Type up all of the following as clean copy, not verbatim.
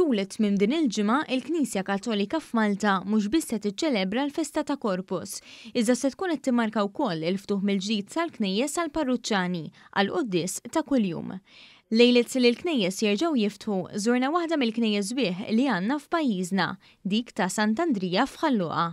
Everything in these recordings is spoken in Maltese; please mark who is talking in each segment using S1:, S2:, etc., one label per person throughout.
S1: Matul tmiem din il-ġimgħa, il-Knisja Kattolika f'Malta mhux biss se tiċċelebra l-festa ta' Corpus, iżda se tkun qed timmarka wkoll il-ftuħ mill-ġdid tal-knejjes għall-parruċċani għall-quddies ta' kuljum. Lejliet li l-knejjes jerġgħu jiftħu, żorna waħda mill-knejjes sbieħ li għandna f'pajjiżna, dik ta' Sant'Andrija f'Ħal Luqa.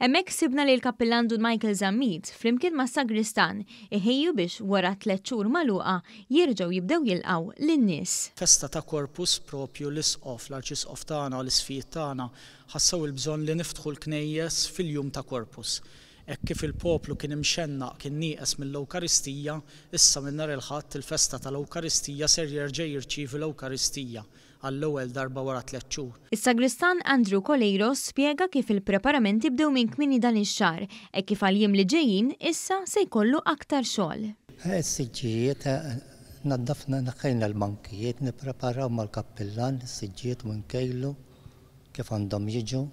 S1: Hemmhekk sibna lil Kappillan Dun Michael Zammit flimkien mas-sagristan iħejju biex wara tlett xhur magħluqa jerġgħu jibdew jilqgħu lin-nies.
S2: Festa ta' Corpus propju l-Isqof, l-Arċisqof tagħna u l-Isqfijiet tagħna ħassew il-bżonn li niftħu l-knejjes fil-jum ta' Corpus. Hekk kif il-poplu kien imxennaq, kien nieqes mill-Ewkaristija, issa minn nhar il-Ħadd il-festa tal-Ewkaristija ser jerġa' jirċievi l-Ewkaristija għall-ewwel darba wara tlett xhur.
S1: Is-sagristan Andrew Coleiro spjega kif il-preparamenti bdew minn kmieni dan ix-xahar, hekk kif għall-jiem li ġejjin issa se jkollu aktar xogħol.
S3: Is-siġġijiet naddafna, neħħejna l-bankijiet, nippreparaw mal-kappillan is-siġġijiet u nkejlu kif għandhom jiġu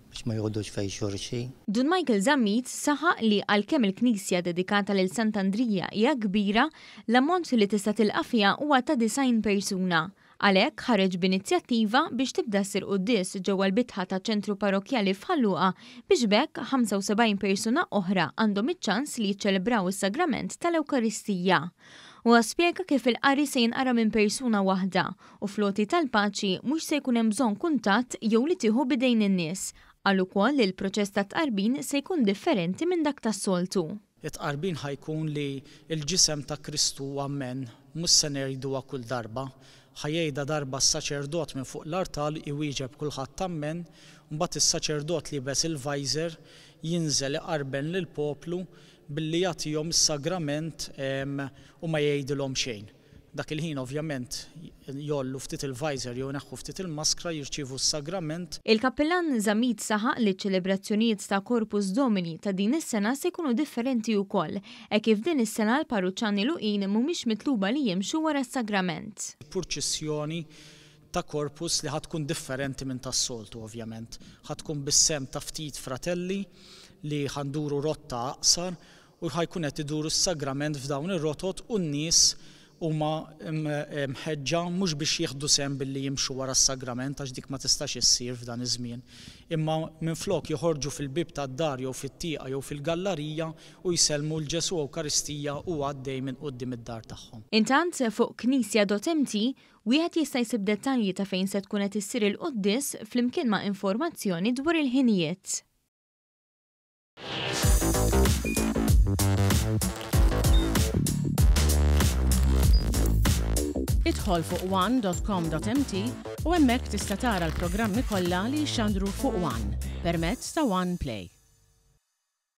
S3: biex ma joqogħdux fejn xulxin.
S1: Dun Michael Zammit saħaq li għalkemm il-knisja dedikata lil Sant'Andrija hija kbira, l-ammont li tista' tilqa' fiha huwa ta' 90 persuna. Għalhekk ħareġ b'inizjattiva biex tibda ssir quddies ġewwa l-bitħa taċ-Ċentru Parrokkjali f'Ħal Luqa biex b'hekk 75 persuna oħra għandhom iċ-ċans li jiċċelebraw is-sagrament tal-Ewkaristija. Huwa spjega kif il-qari se jinqara minn persuna waħda u fl-għoti tal-paċi mhux se jkun hemm bżonn kuntatt jew li tieħu b'idejn in-nies. Qal ukoll li l-proċess tat-tqarbin se jkun differenti minn dak tas-soltu.
S2: It-tqarbin ħa jkun li l-ġisem ta' Kristu ammen, mhux se ngħiduha kull darba. Ħa jgħidha darba s-saċerdot minn fuq l-artal, iwieġeb kulħadd ammen, mbagħad is-saċerdot liebes il-visor jinżel iqarben lill-poplu billi jagħtihom is-sagrament u ma jgħidilhom xejn. Dak il-ħin ovvjament jgħollu ftit il-visor jew ineħħu ftit il-maskra, jirċievu s-sagrament.
S1: Il-Kappillan Zammit saħaq li ċ-ċelebrazzjonijiet ta' Corpus Domini ta' din is-sena se jkunu differenti wkoll, hekk kif din is-sena l-parruċċani Luqin mhumiex mitluba li jimxu wara s-sagrament.
S2: Purċissjoni ta' Corpus li ħa tkun differenti minn tas-soltu ovvjament. Ħa tkun bis-sehem ta' ftit fratelli li ħa nduru rotta aqsar u ħa jkun qed iduru s-sagrament f'dawn ir-rotot u n-nies huma mħeġġa mhux biex jieħdu sehem billi jimxu wara s-sagrament għax dik ma tistax issir f'dan iż-żmien, imma minflok joħorġu fil-bieb tad-dar jew fit-tieqa jew fil-gallarija u jsellmu 'l Ġesù Ewkaristija hu għaddej minn quddiem id-dar tagħhom.
S1: Intant, fuq knisja.mt, wieħed jista' jsib dettalji ta' fejn se tkun qed issir il-quddies flimkien ma' informazzjoni dwar il-ħinijiet.
S4: Idħol fuq one.com.mt u hemmhekk tista' tara l-programmi kollha li jixxandru fuq One permezz ta' One Play.